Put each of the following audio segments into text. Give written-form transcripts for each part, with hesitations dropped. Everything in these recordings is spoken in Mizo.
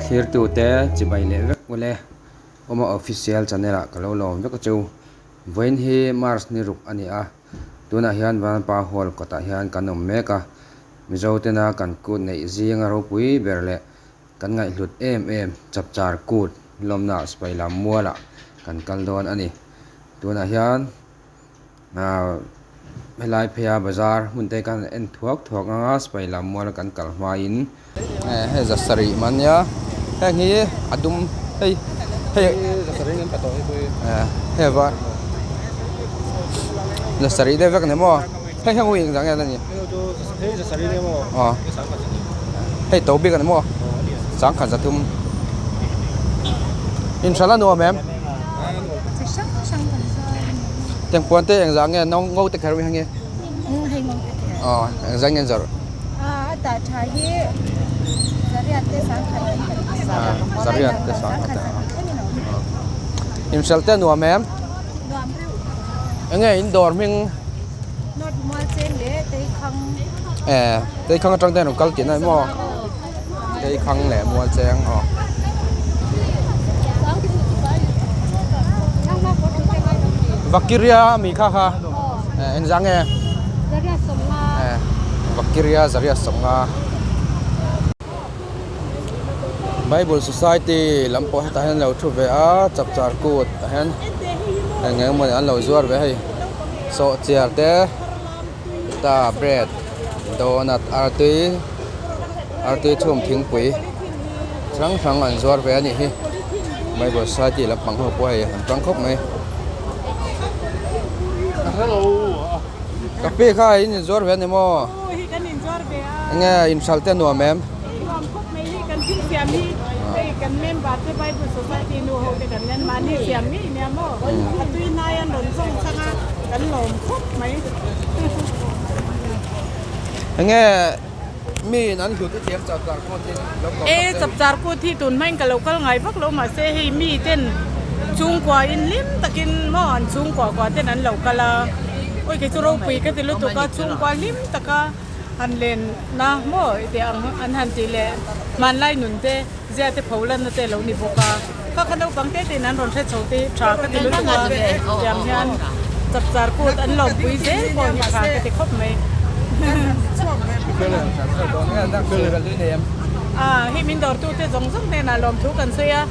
Thlirtute chibai leh vek ule Awma Official channel ah ka lo lawm vek a chu. Vawiin hi March ni ruk a ni a, tunah hian Vanpa Hall kawtah hian kan awm mek a. Mizo tena kan kut neih zinga ropui ber leh kan ngaihhlut em em Chapchar Kut lawmna sipai lam mualah kan kal dawn a ni. Tunah hian Helai pheia bazar hmun te khan en thuak thuak ang a sipai lam muala kan kal hmain hei za sarih man nia heng hi a dum hei hei hei a var za sarih deuh vek a ni maw hei heng ui engzah nge a nih aw hei to bik a ni maw sangkhat zathum inhralh a nuam em. Tengpuan te engzah nge no ngo te kher mai nge aw engzah nge an zawrh zariat te sangkhat te inhralh te a nuam em enge in dawr hming eh teikhang atang te an rawn kal tihna ni maw. Teikhang leh Mualcheng aw. Vakiria mi kha kha engzah nge? Vakiria Zaria Sawmnga Bible Society lam pawh hetah hian an lo thu ve a chapchar kut ah hian eng eng emaw ni an lo zuar ve a hei sawhchiar te ta bread donut artui. Artui chhum thingpui hrang hrang an zuar ve a nih hi bible society lampang ho pawh hei an tang khawp mai ka pi kha in inzuar ve a ni maw enge inhralh te a nuam em enge. Mi in an hlut i thiam chapchar kut hi lo kawm E chapchar kut hi tun hmain ka lo kal ngai vak lo mahse hei mi ten chhungkua in hlim takin maw an chhungkua kua ten an lo kal a awi kei chu ropui ka ti lutuk a chhungkua hlim taka han len na maw tih ang an han tih leh hmanlai nun te zia te pho lan na te lo ni bawk a kha kha naupang te ten an rawn hre chho te tha ka ti lutuk a tiang hian chapchar kut an lawmpui zel pawh hi tha ka ti khawp mai hei min dawr tu te zawng zawng hnenah lawmthu kan sawi a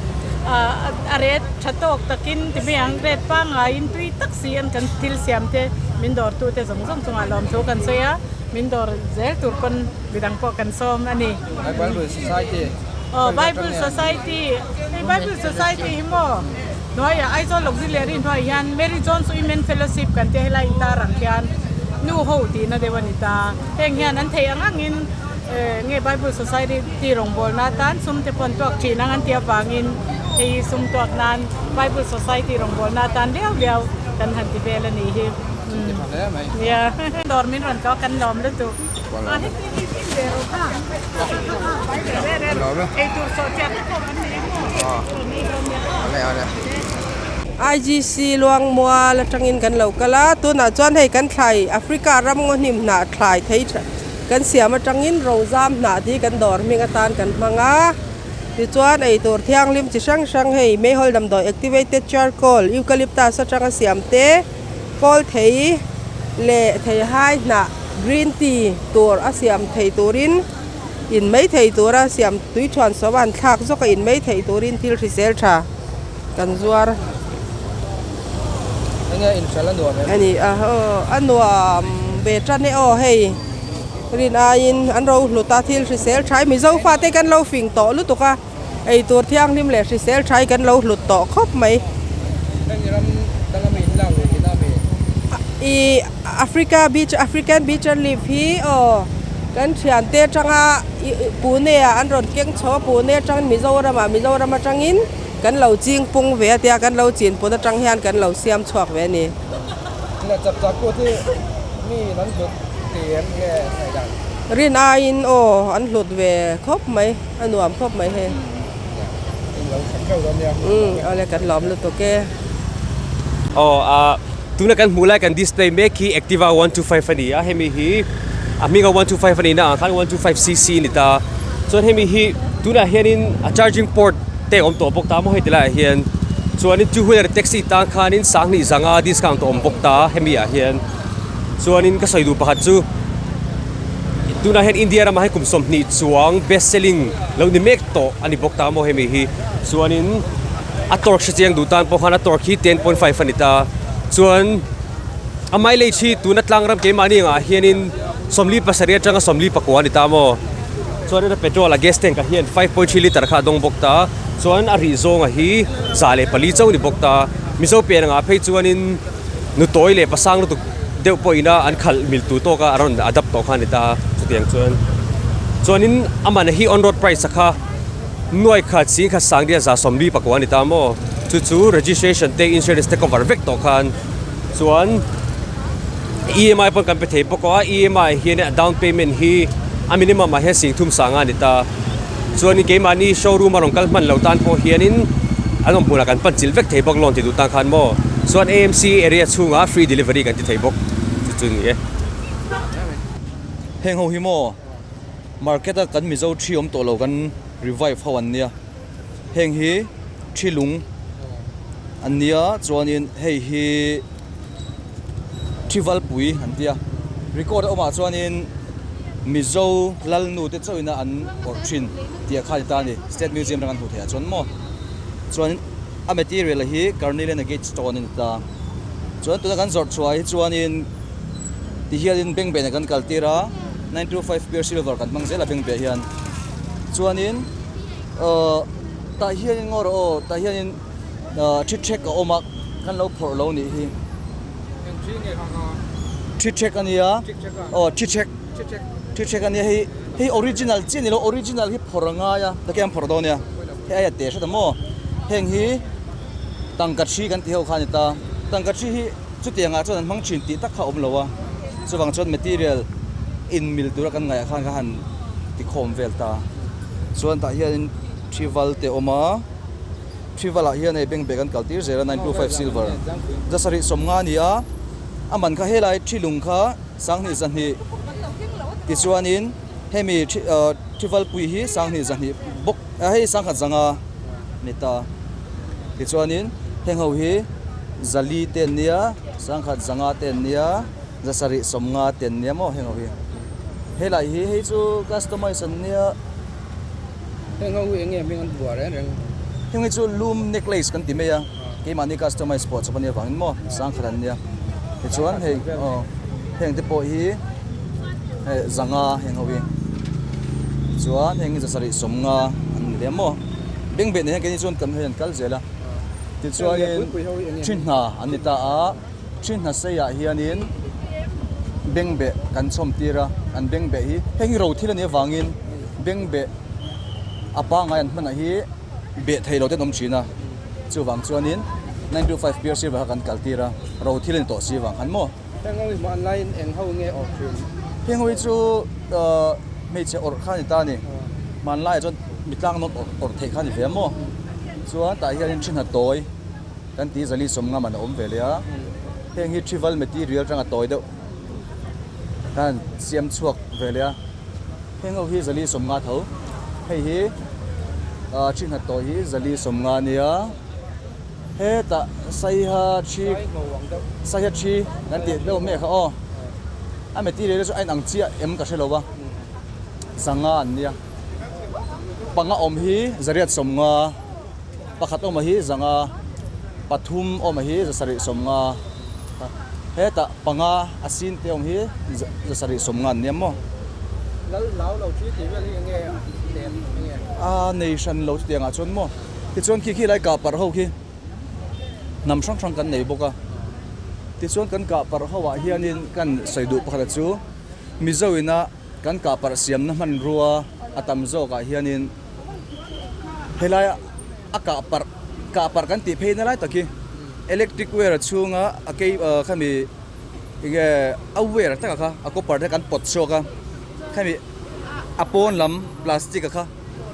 a ret tha tawk takin ti mai ang ret pangaiin tui tak si an kan thil siam te min dawr tu te zawng zawng chungah lawmthu kan sawi a min dawr zel tur pawn midang pawh kan sawm a ni. Bible Society. Aw Bible Society hei Bible Society hi maw hnuaiah Aizawl Auxiliary hnuaiah hian Mary Jones Women Fellowship kan tia helai intar ang khian nu ho tihna deuh a ni ta. Heng hian an theih ang angin eh nge Bible Society rawngbawlna atan sum te pawh an tuak thin ang an tih avangin hei hi sum tuak nan Bible Society rawngbawlna atan liau liau kan han ti vel a nih hi. Nia dawr min rawn tlawh kan lawm lutuk. IGC Luangmual atangin kan lo kal a, tunah chuan hei kan thlai Africa ram ngaw hnim hnah thlai thei kan siam atangin Rozam hnah tih kan dawr hming atan kan hmang a, tichuan eitur thianghlim chi hrang hrang hei meihawl damdawi activated charcoal eucalyptus atanga siam te kawl thei leh theihai hnah. Green tea tur a siam thei turin in mai thei tura siam tui thuan sawm a an thlak zawk a in mai thei turin thil hrisel tha kan zuar. Enge inhralh a nuam em? A ni a aw a nuam ve tan e aw hei rin aiin an ro hlut a thil hrisel tha hi Mizo fate kan lo fing tawh lutuk a. Eitur thianghlim leh hrisel tha hi kan lo hlut tawh khawp mai. Heng ram danga mi hi lak ve tihna mi? I Africa beach African beach an live hi aw kan thiante atanga Pune ah an rawn keng chho a Pune atangin Mizoram ah Mizoram atangin kan lo ching pung ve a tia kan lo chin pun atang hian kan lo siam chhuak ve a ni. Ina chap chap pawh hi mi in an hlut ti em nge ngaihdan? Rin aiin aw an hlut ve khawp mai. A nuam khawp mai hei. Umm awle kan lawm lutuk e. Aw a tuna kan hmuh lai kan display mek hi Activa 125 a ni a hemi hi a hminga 125 a nihna ang khan 125 cc a ni ta chuan hemi hi. Tunah hianin a charging port te a awm tawh bawk ta maw hei ti laiah hian chuanin two wheeler taxi tan khanin sanghnih zanga discount a awm bawk ta hemi ah hian chuanin ka sawi duh pakhat chu tunah hian India ramah hian kum 20 chuang best selling lo ni mek tawh a ni bawk ta maw hemi hi chuanin a torque hre chiang duh tan pawh khan a torque hi 10.5 a ni ta chuan a mileage hi tuna tlang ram keimahni angah hianin 47 atanga 44 a ni ta maw. Chuanin a petrol a gas tank ah hian 5.3 litre kha a dawng bawk ta chuan a rih zawnga hi 104 chauh a ni bawk ta Mizo pian angah phei chuanin nu tawi leh pasang lutuk deuh pawh ina an khalh mil tur tawk a a rawn adapt tawh kha a ni ta chutiang chuan chuanin a man hi on road price a kha nuai khat sing khat sang ria 74 a ni ta maw chu chu registration te insurance te cover vek tawh khan chuan. EMI pawn kan pe thei bawk a, EMI hian a down payment hi a minimum ah hian 30 sanga a ni ta. Chuanin keimahni showroom a rawn kal hman lo tan pawh hianin an awm hmunah kan pan chilh vek thei bawk loan ti duh tan khan maw. Chuan AMC area chhungah free delivery kan ti thei bawk chu chu ni e. Heng ho hi maw market a kan Mizo thi awm tawh lo kan revive ho an nia. Heng hi thi lung an nia chuanin hei hi thi valpui an tia record a awmah chuanin Mizo Lalnu te chauhin a an awrh thin tih a kha a ni ta a ni state museum atang an hmuh theih ah chuan maw chuanin a material hi carnelian agate stone a ni ta chuan tuna kan zawrh chhuah hi chuanin ti hianin bengbehna kan kal tir a 925 pure silver kan hmang zel a bengbeh hian chuanin. Ahh tah hianin ngaw rawh aw tah hianin ahh thi ṭhek a awm a kan lo phawrh lo nih hi thi ṭhek a nia aw thi ṭhek thi ṭhek a nia hei hei original chiah a ni lo original hi phawrh a ngai a taka hian phawrh dawn nia hei aia te hret a maw heng hi tangka thi kan tih ho kha a ni ta tangka thi hi chutiang ah chuan an hmang thin tih tak kha a awm lo a chuvang chuan material in mil tura kan ngaih ah khan ka han tikhawm vel ta. Chuan tah hianin thi val te a awm a, thi valah hian hei bank bag an kal tir zel a 925 silver zasarih 50 a ni a, a man kha helai thi lung kha 2200 tichuanin hemi thi ah thi val pui hi 2200 bawk ah hei 1100 a ni ta tichuanin heng ho hi 400 te an nia 1100 te an nia. 750 te an nia maw heng ho hi helai hi hei chu customize an nia heng ho hi enge hming an buah reng reng heng hi chu loom necklace kan ti mai a keimahni customize pawh chawp ania vangin maw 1000 an nia tichuan hei aw heng te pawh hi hei 500 heng ho hi chuan heng hi 750 an ni leh maw bengbeh nen hian keini chuan kan hei an kal zel a tichuanin thi hna an ni ta a. Thi hnaseiah hianin bengbeh kan chhawm tir a, an bengbeh hi heng hi ro thil a nih avangin bengbeh a pangngai an hmanah hi beh thei lo te an awm thin a, chuvang chuanin 925 pure silver kha kan kal tir a, ro thil a ni tawh si avang khan maw. Heng ho hi hmanlaiin eng ho nge awrh thin? Heng ho hi chu hmeichhe awrh kha a ni ta a ni, hmanlaiah chuan mitlang nawn awrh theih kha a ni ve a maw, chuan tah hianin thi hnatawi. Kan ti zali 50 man a awm ve leh a, heng hi trival material atanga tawi deuh khan siam chhuak ve leh a, heng ho hi zali 50 tho, hei hi ah thi nghat tawi hi zali 50 a nia, hetah saiha thi saiha thi kan tih deuh mek kha aw, a material hi chu a inang chiah em ka hre lo a, 500 an nia, panga awm hi zariat 50. Pakhat awma hi 500, pathum awma hi 750, hetah panga a sin te awm hi 750 an nia maw? Lal lau lo thi tih vel hi enge lem enge? A nei hran lo chutiang ah chuan maw? Tichuan khi khi lai kah parh ho khi hnam hrang hrang kan nei bawk a, tichuan kan kah parh ho ah hianin kan sawi duh pakhat a chu Mizo ina kan kah parh siamna hmanrua a tam zawk ah hianin Helai a kah parh kah parh kan tih phei na lai tak hi electric wire chhunga a kei ah khami enge a wire taka kha a copper te kan pawt chhuak a khami a pawn lam plastic a kha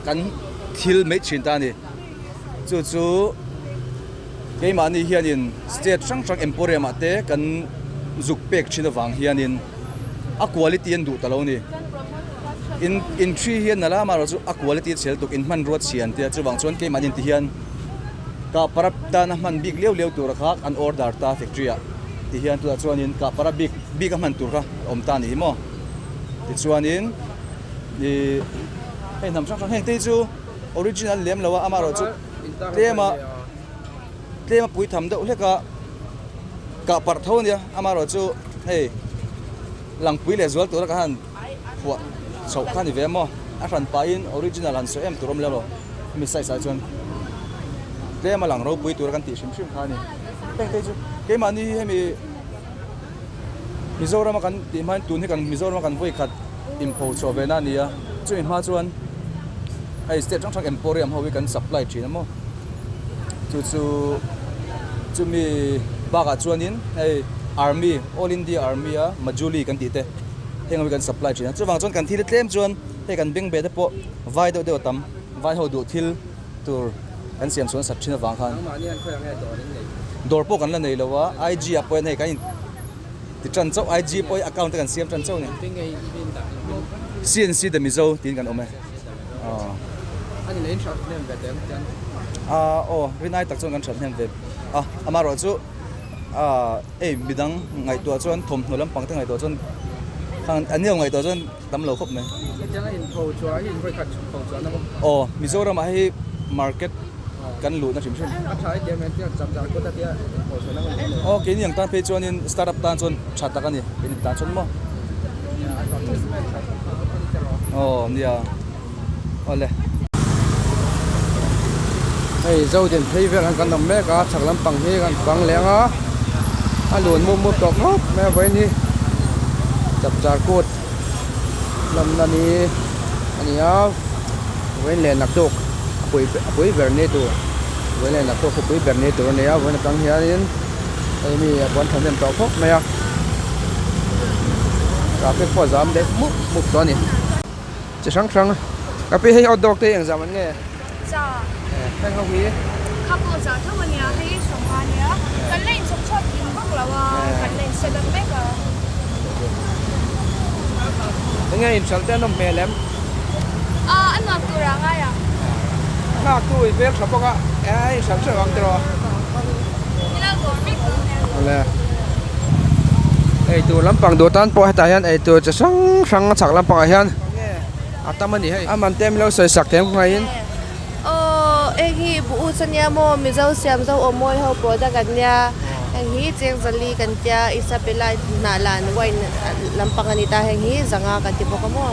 kan thil mai thin ta a ni chu chu keimahni hianin state hrang hrang emporium ah te kan zuk pek thin avang hianin a quality an duh ta lo a ni. In in thi hi a nalh a amaherawhchu a quality a chhel tuk in hmanrua chhia an tia chuvang chuan keimahni inti hian kah para tana hman bik liau liau tura kha an order ta factory ah ti hian tunah chuanin kah para bik bik a hman tur kha a awm ta a nih hi maw tichuanin ih hei hnam hrang hrang heng te hi chu original lem lo a amaherawhchu tlem a tlem a pui tham deuh hlek a kah parh tho a nia amaherawhchu hei langpui leh zual tura ka han phuah chhoh kha a ni ve maw a hran pahin original han sawi em tur awm lem lo hemi size ah chuan tlem a lang ropui tura kan tih hrim hrim kha a ni heng te chu keimahni hi hemi Mizoram a kan tih hmain tun hi kan Mizoram a kan vawi khat inpho chhuah ve na a ni a chumi hma chuan hei state hrang hrang emporium ho hi kan supply thin a maw chu chu chumi bakah chuanin hei army all India army a Majuli kan tih te heng ho hi kan supply thin a chuvang chuan kan thil hi tlem chuan hei kan beng ve te pawh vai deuh deuh a tam vai ho duh thil tur kan siam chhuah nasat thin avang khan dawr pawh kan la nei lo a IG ah pawh hian hei kan in ti tan chauh IG pawh hi account te kan siam tan chauh a ni CNC the Mizo tiin kan awm e aw rinai tak chuan kan that hnem ve a amaherawhchu ah ei midang ngaihtuah chuan thawmhnaw lampang te ngaihtuah chuan khang an nio ngaihtuah chuan tam lo khawp mai. Aw Mizoram ah hei market kan luhna hrim hrim. Aw keini ang tan phei chuanin startup tan chuan tha tak a ni keini tan chuan maw. Aw nia awle. Hei Zodin phei vel han kan awm mek a chhak lampang hi kan bang leng a a lun mup mup tawh khawp mai a vawiin hi chapchar kut lamna ni a ni a vawiin leh naktuk a pui a pui ber ni tur vawiin leh naktuk khawpui ber ni tur a ni a vawiin atang hianin hei mi a puan thahnem tawh khawp mai a traffic pawh a zam deuh mup mup tawh a ni chi hrang hrang ka pi hei hot dog te hi engzah man nge. Za. Heng ho hi. Kha pawh za tho a nia, hei sawmnga a nia. Kan la inchhawp chhuak kim vak lo a, kan la in set up mek a. Enge inhralh te an awm hmel em? Aw, a nuam tur ah ngai ang. A nghak tu i hmel tha bawk a, a inhralh hreuh ang tiraw? Nilo dawr vek dawn nia. Awle. Eitur lampang duh tan pawh hetah hian eitur chi hrang hrang a chhak lampangah hian. A tam a ni hei. A man te milo sawi sak thei ang khawngaihin. Aw heng hi buh us ania maw Mizo siam zo aw mawi ho product an nia heng hi Chengzali kan tia Isabella hnah lan wine lampang a ni ta heng hi zanga kan ti bawk a maw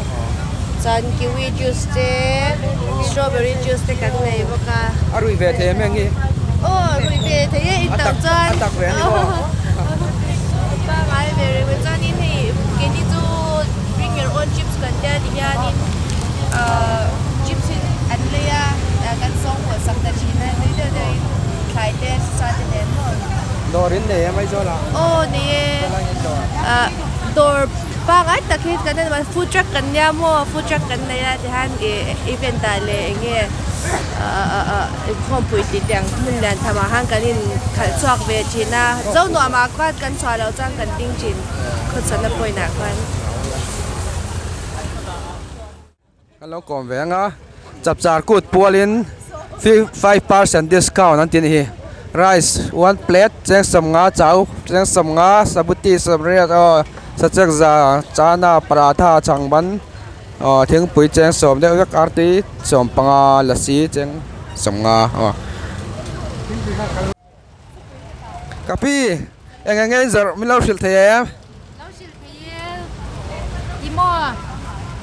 chuan kiwi juice te strawberry juice te kan nei bawk a. A rui ve thei em heng hi? Aw rui ve thei e in tauh chuan. A tak ve a ni maw? Pangai ve reng mai chuanin hei keini chu bring your own chips kan tia ti hianin ahh chips hi an lei a kan sawng pawh sak ta thin a tui deuh deuhin thlai te sa te nen maw. Dawr in nei em Aizawl ah? Aw nei e ahh dawr pangai tak hi kan en food truck kan nia maw food truck kan nei a tihian ih event ah leh eng nge ahh inkhawmpui tih te ang hmun lian tham ah khan kan in khalh chhuak ve thin a zo nuam ah khan kan chhuah loh chuan kan ding thin khawchhana point ah khan. Kan lo kawm ve ang a chapchar kut pualin 5% discount an ti a ni hi rice one plate cheng sawmnga chau cheng sawmnga sabuti sawmriat aw sachek za chana paratha chhangban. Aw thingpui cheng sawm deuh vek artui sawm panga lasi cheng sawmnga aw ka pi eng eng nge in zawrh min lo hrilh thei em? Lo hrilh thei e ti maw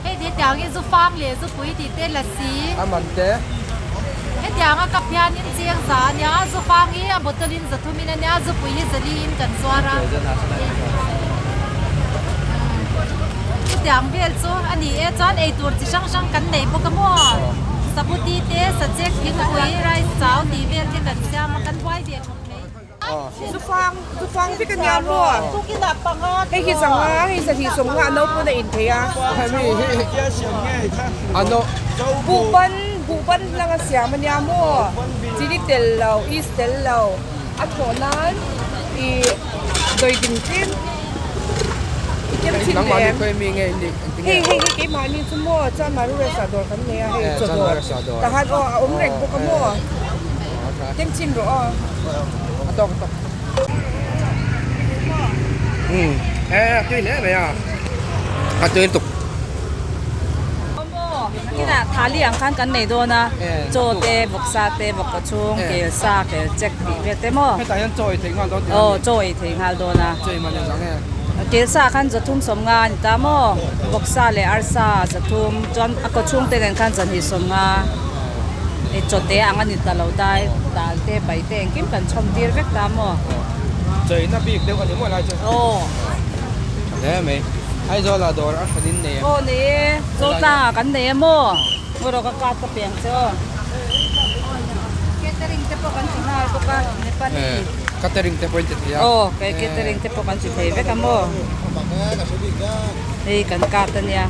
hei hetiang hi zu fang leh zu pui tih te lasi a man te hetiang a cup hian in cheng za a nia zu fang hi a bottle in za thum in a nia zu pui hi za li in kan zuar a. Chutiang vel chu a ni e, chuan eitur chi hrang hrang kan nei bawk a maw? Sabuti te, sachek, thingpui, rice, chau tih vel te kan siam a, kan buai ve khawp mai. Zufang, zufang vek a nia maw? Hei hi zanga, hei zahnih sawmnga a naupaw'n a in thei a. Buhban, buhban hlang a siam a nia maw? Chili tel lo, yeast tel lo, a thawh nan ih dawidim tlem. Kem thin Nangmah ve ni em? khawi mi nge in nih engtin nge? Hei hei hei keimahni chu maw chuan Maruesa dawr kan nei a hei chaw dawr tahan aw a awm reng bawk a maw kem chhin rawh aw. A tawk a tawk. Umm e a tui hle mai a a tui lutuk. Kinah thali ang khan kan nei dawn a chaw te vawksa te vawkkaw chhung kel sa kel chek tih vel te maw. Hetah hian chaw ei thei nghal dawn tih a ni. Aw chaw ei thei nghal dawn a. Chaw ei man engzah nge? Kel sa khan zathum sawmnga a ni ta maw vawksa leh arsa zathum chuan a kaw chhung te nen khan zahnih sawmnga ei chaw te ang a ni ta lo dai dal te bai te engkim kan chhawm tir vek ta maw. Chaw ei na bik deuh a ni maw lai chu. Aw. Tha hle mai. Aizawl ah dawr a hran in nei em? Aw nei e, Zotlang ah kan nei em aw? Ngaw rawh ka card ka peng che aw. Catering te pawh kan ti nghal bawk a, Nepali. Catering te pawh in ti thei a. Aw, catering te pawh kan ti thei vek a maw? Hei kan card a nia.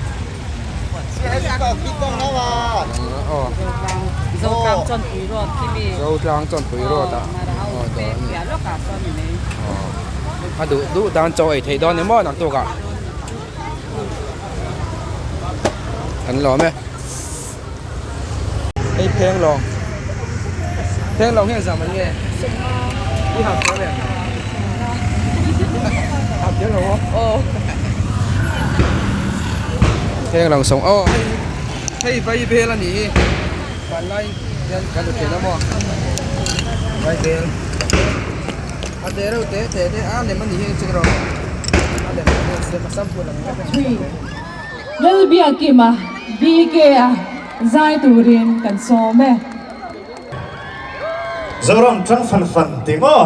Zotlang Chawnpui Road khi mi. Zotlang Chawnpui Road ah. Aw, dawr a ni. Piah lawkah sawn ni mai. A duh duh dan chaw ei theih dawn ni maw naktuk ah kan lawm e hei pheng lawng pheng lawng hian zam an nge i hap thiam em hap thiam lo aw pheng lawng sawng aw hei vai vel a nih hi vanlai hian kan hmu thin a maw vai vel. A te reuh te te te a lem a nih hi engchik rawh a lem a nia siam a sample ang vek a ni mai. Lalbiakima BK a zai turin kan sawm e. Zoram tang fan fan ti maw?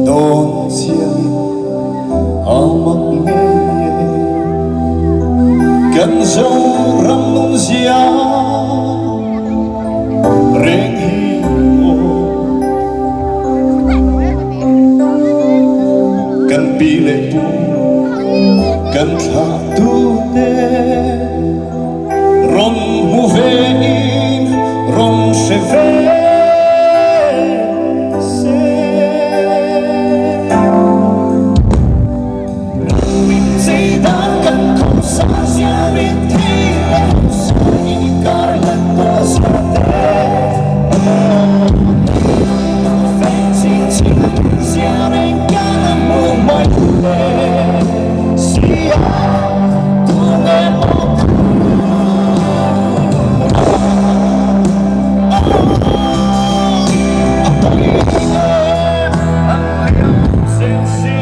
Dawn chiangin a mak ngei e Kan Zoram nun zia reng hi aw. Kan pi leh pu kan thlah tu te rawn hmu ve in rawn hre ve se. Zeidan kan khawsa zia rin thei leh hausa inkar hlat tawh zia te. Feng ching ching zia reng kan a hmu mai le sia tunge maw kan A pawi em an liam zel si.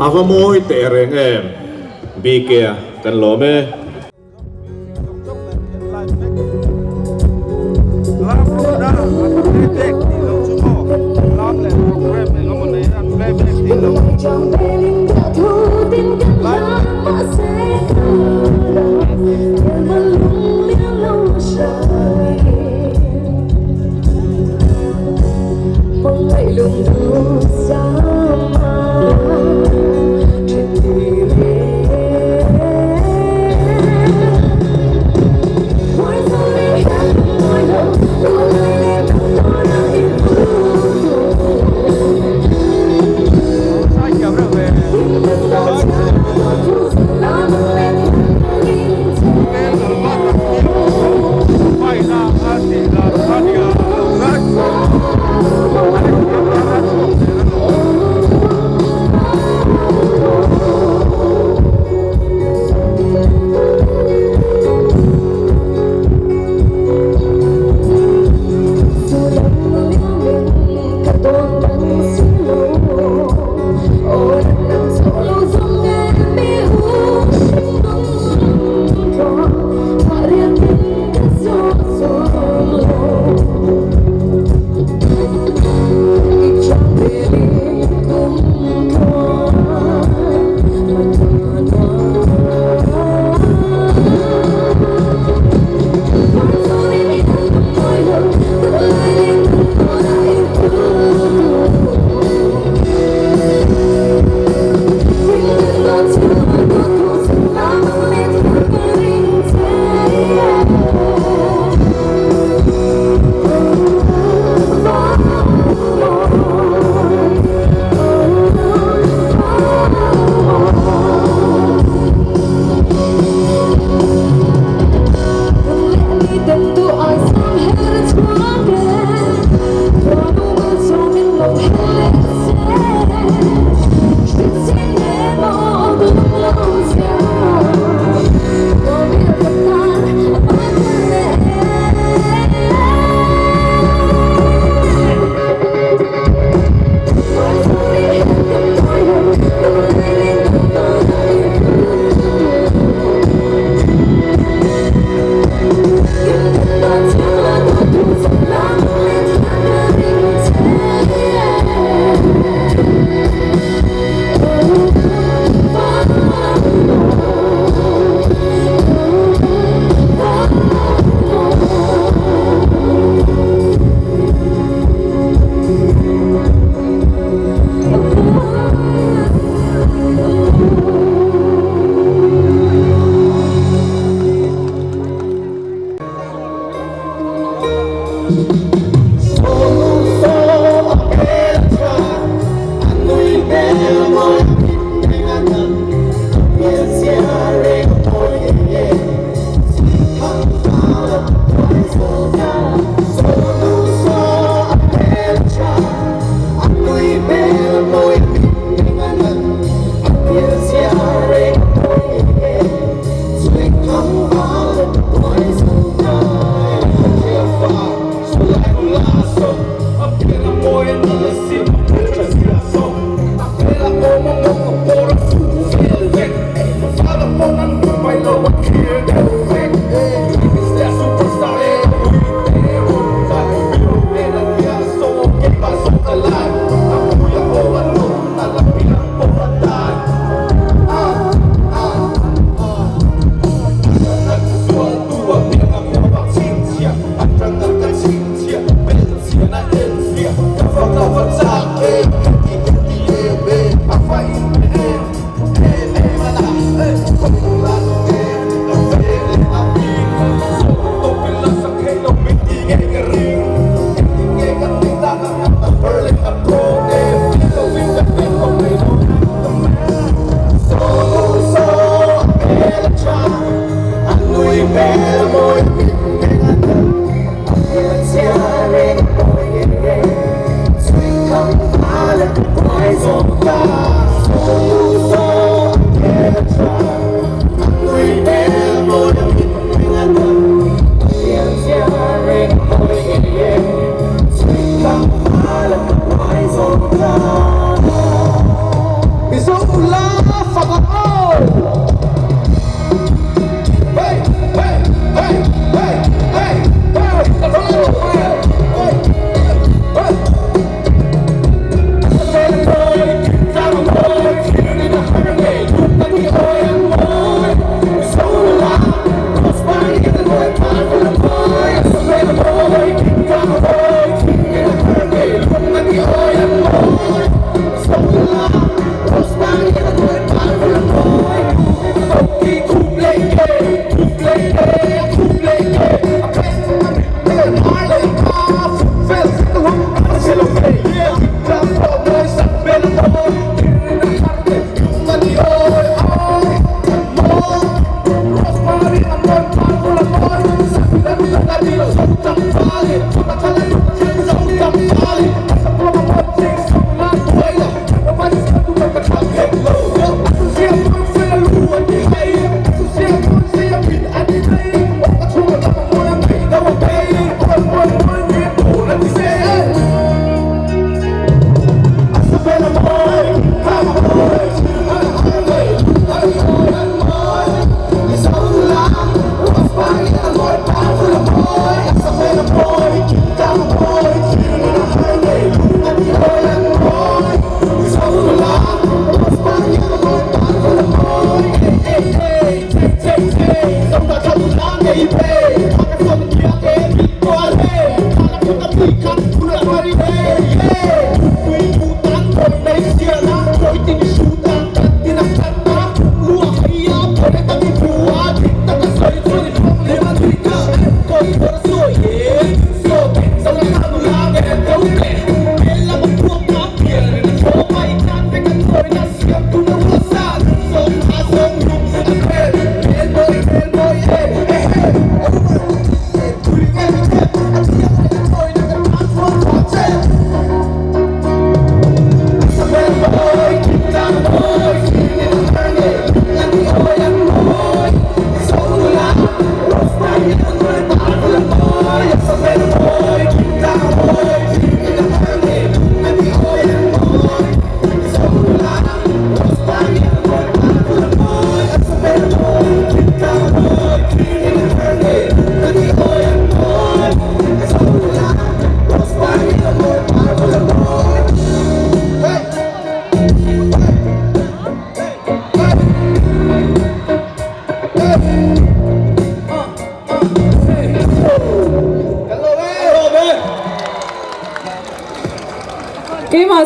A va mawi teh reng em? BK a kan lawm e.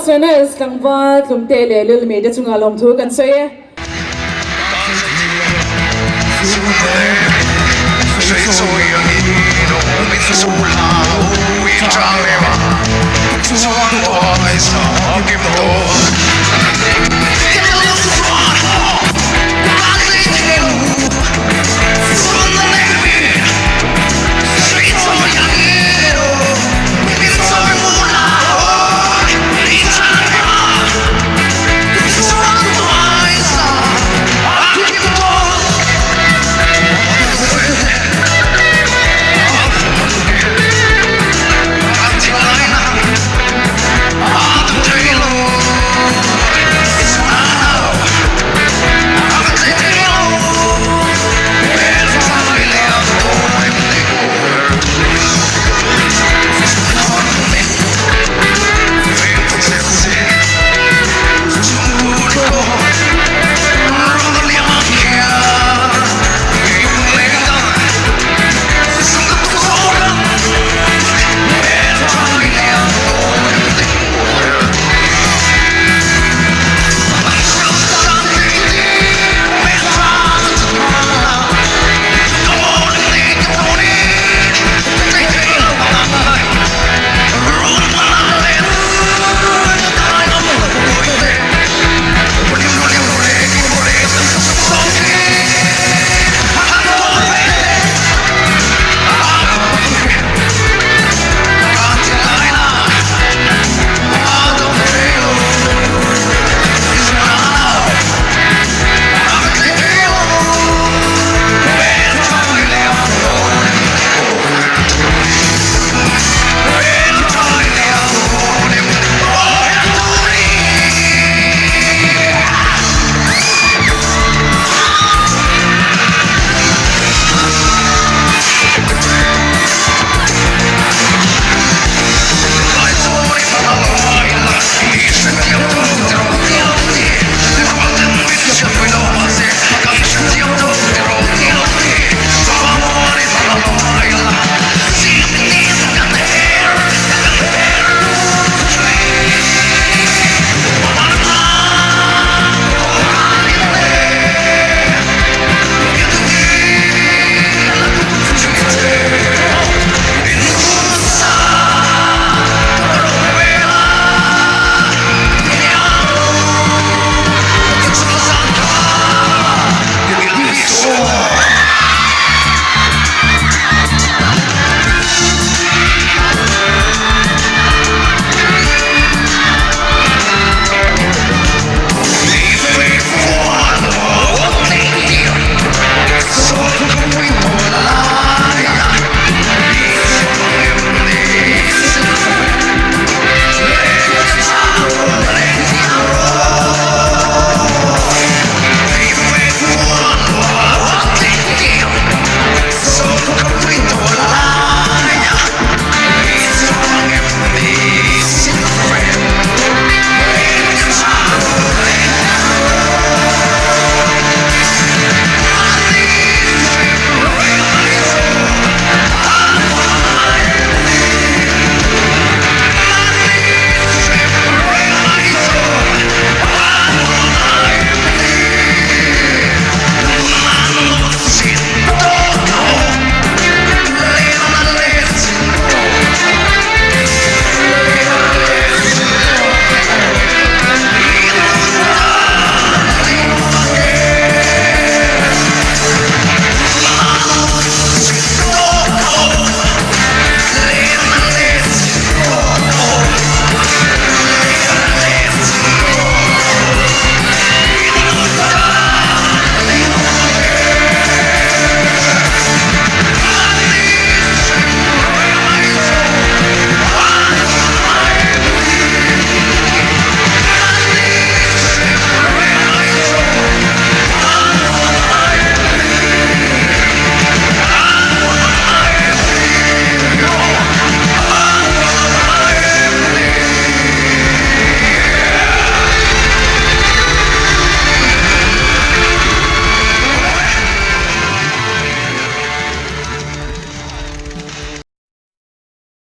Swenes tlangval tlumte leh lilmi te chungah lawmthu kan sawi e.